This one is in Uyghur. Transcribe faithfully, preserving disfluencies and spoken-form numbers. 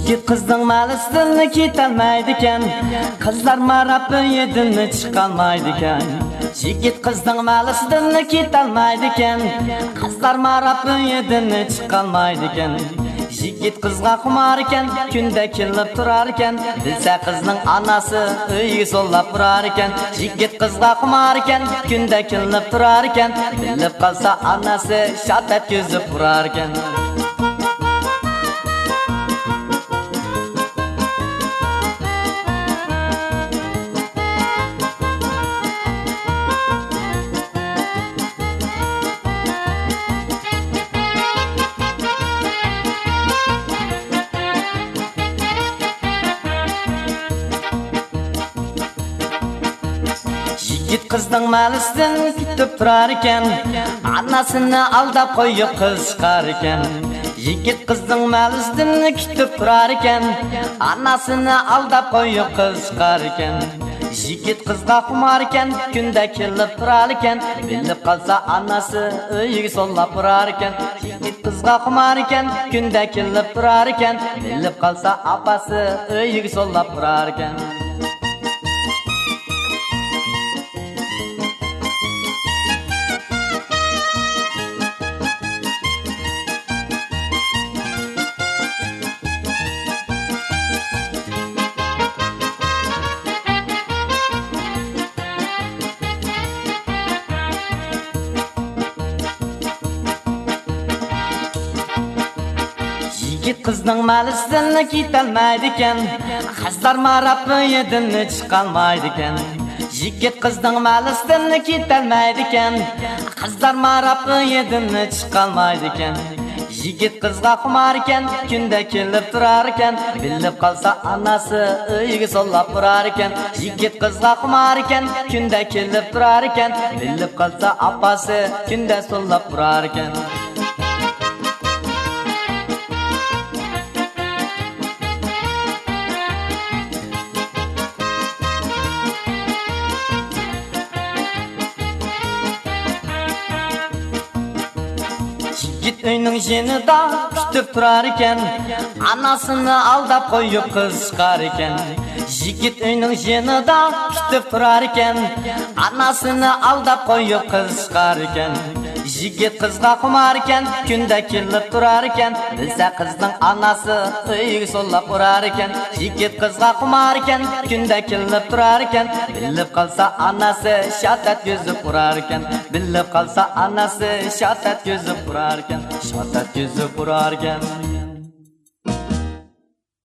يىگىت قىزنىڭ مەھەللىسىدىن كېتەلمەيدىكەن، قىزلار ماراپ ئۆيىدىن چىقالمايدىكەن. يىگىت قىزنىڭ مەھەللىسىدىن كېتەلمەيدىكەن، قىزلار ماراپ ئۆيىدىن چىقالمايدىكەن. يىگىت قىزغا خۇماركەن، كۈندە كېلىپ تۇراركەن، بىلسە قىزنىڭ ئانىسى ئۆيگە زورلاپ ئۇراركەن. يىگىت قىزغا خۇماركەن، كۈندە كېلىپ تۇراركەن، بىلىپ قالسا ئانىسى شات ئەتكۈزۈپ ئۇراركەن. يىگىت قىزنىڭ مەھەللىسىدىن كۈتۈپ تۇراركەن، ئانىسىنى ئالداپ قويۇپ قىز چىقاركەن. يىگىت قىزنىڭ مەھەللىسىدىن كۈتۈپ تۇراركەن، ئانىسىنى ئالداپ قويۇپ قىز چىقاركەن. يىگىت قىزغا خۇماركەن، كۈندە كېلىپ تۇراركەن، بىلىپ قالسا ئانىسى ئۆيىگە سولاپ ئۇراركەن. يىگىت قىزغا خۇماركەن، كۈندە كېلىپ تۇراركەن، بىلىپ قالسا ئاپىسى ئۆيىگە سولاپ ئۇراركەن. يىگىت قىزنىڭ مەھەللىسىدىن كېتەلمەيدىكەن، قىزلار ماراپ ئۆيىدىن چىقالمايدىكەن. يىگىت قىزنىڭ مەھەللىسىدىن كېتەلمەيدىكەن، قىزلار ماراپ ئۆيىدىن چىقالمايدىكەن. يىگىت قىزغا خۇماركەن، كۈندە كېلىپ تۇراركەن، بىلىپ قالسا ئانىسى ئۆيىگە سولاپ ئۇراركەن. يىگىت قىزغا خۇماركەن، كۈندە كېلىپ تۇراركەن، بىلىپ قالسا ئاپىسى كۈندە سولاپ ئۇراركەن. يىگىت ئۆينىڭ يېنىدا كۈتۈپ تۇراركەن، ئانىسىنى ئالداپ قويۇپ قىز چىقاركەن. يىگىت ئۆينىڭ يېنىدا كۈتۈپ تۇراركەن، ئانىسىنى ئالداپ قويۇپ قىز چىقاركەن. يىگىت قىزغا خۇماركەن، كۈندە كېلىپ تۇراركەن، بىلسە قىزنىڭ ئانىسى ئۆيىگە سولاپ ئۇراركەن. يىگىت قىزغا خۇماركەن، كۈندە كېلىپ تۇراركەن، بىلىپ قالسا ئانىسى شات ئەتكۈزۈپ ئۇراركەن. بىلىپ قالسا ئانىسى شات ئەتكۈزۈپ ئۇراركەن، شات ئەتكۈزۈپ ئۇراركەن.